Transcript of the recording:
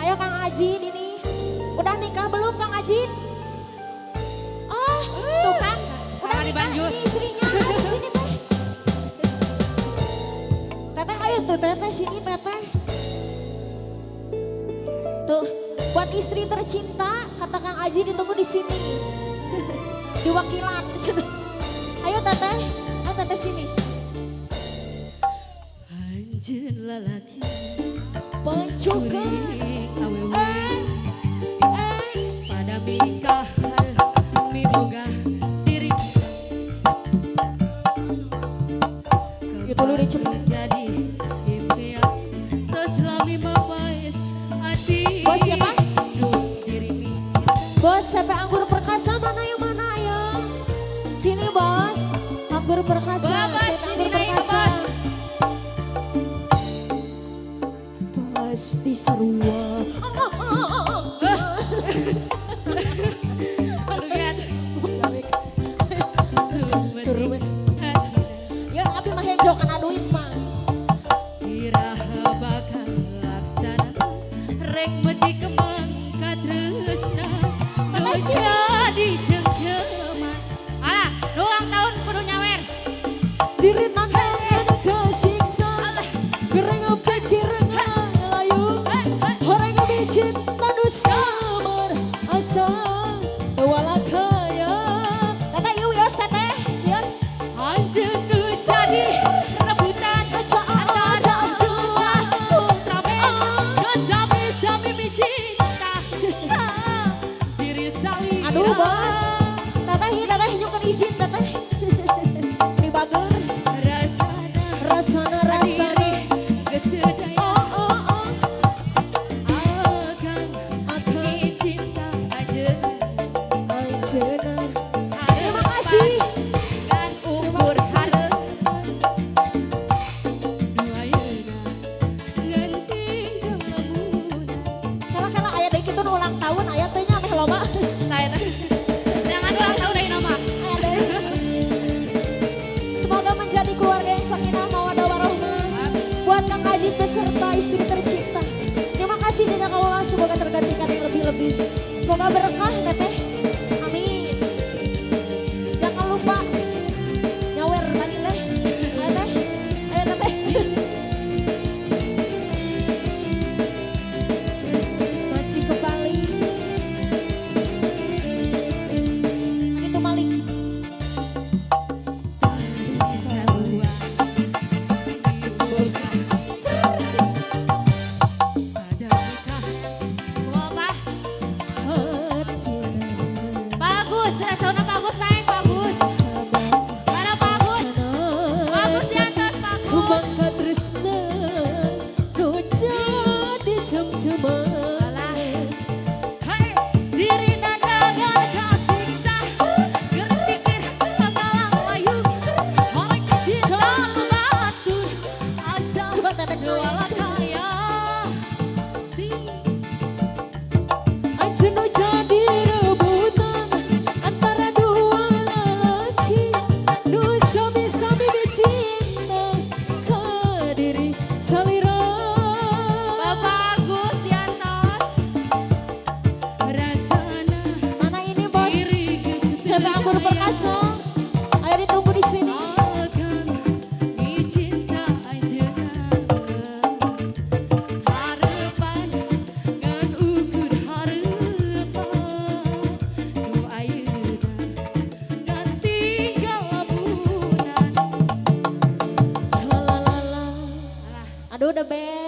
Ayo Kang Ajin ini. Udah nikah belum Kang Ajin? Oh, tuh kan. Udah nikah ini istrinya. Ayo sini teh. Teteh ayo tuh teteh sini teteh. Tuh, buat istri tercinta kata Kang Ajin ditunggu di sini. Diwakilan. Ayo teteh, ayo teteh sini. Anjeun lalaki Pancukan awewe pada mikahar miboga diri. Itu lirik cepet. Jadi impian terus lami mapaes ati. Bos siapa? Nu diri micinta. Bos sampai Anggur Perkasa mana yang mana ayo. Sini bos, Anggur Perkasa. Bos, CP sini Anggur naik ke Perkasa. bos. Pasti sarua. Rugiat. Turun. Ya abi mah hejo kana duit mah. Iraha bakal laksana rek meti kemang katresna nu jadi cengceman. Alah, nu ulang tahun kudu nyawer. Diri nandangan kesiksa. Gereng pikir ngalayu. Horeng cinta nu samar asa walakaya. Teteh yuk yos teteh yos. Anjeun nu jadi rebutan antara dua Ultraman nu sami-sami micinta diri salira. Aduh bos. Teteh ieu teteh nyungkeun izin teteh. Ini bager. Rasana Rasana rasana. diri geus teu daya. Oh oh oh. Akang Akang micinta anjeun. Anjeunna. Terima kasih. Kan ukur hareup. Nu ayeuna ngan tinggal lamunan. Kela-kela aya deui kitu nu ulang tahun aya teh nya meh loba. Saya teh. Jangan ulang tahun deui mah. Aya deui. Semoga menjadi keluarga yang sakinah mawaddah warahmah. Buat Kang Ajit beserta istri tercinta. Terima kasih jazakallah, semoga tergantikan yang lebih-lebih. Semoga berkah teteh. Amin. Jangan lupa nyawer tadi teh. Ayo teh. Ayo teteh. Masih ke Bali. Itu Malik. Sarua miboga pada nikah Bapak, bagus, rasana bagus naik bagus. Mana bagus? Bagus di atas bagus. Mangka tresna nu jadi cem-ceman. Alah. Hai diri nandangan kasiksa keur pikir bakalan layu horeng cinta nu batur asa Suka teteh nu kaya si. Anjeun nu jadi rebutan antara dua lalaki nu sami-sami dicinta ka diri salira. Bapak Agus diantos. Rasana Mana ini bos? diri geus teu Sampai Anggur daya. Perkasa. Ayo ditunggu di sini. Akang micinta anjeunna harepan ngan ukur harepan nu ayeuna ngan tinggal lamunan. Shalalala. Aduh the best.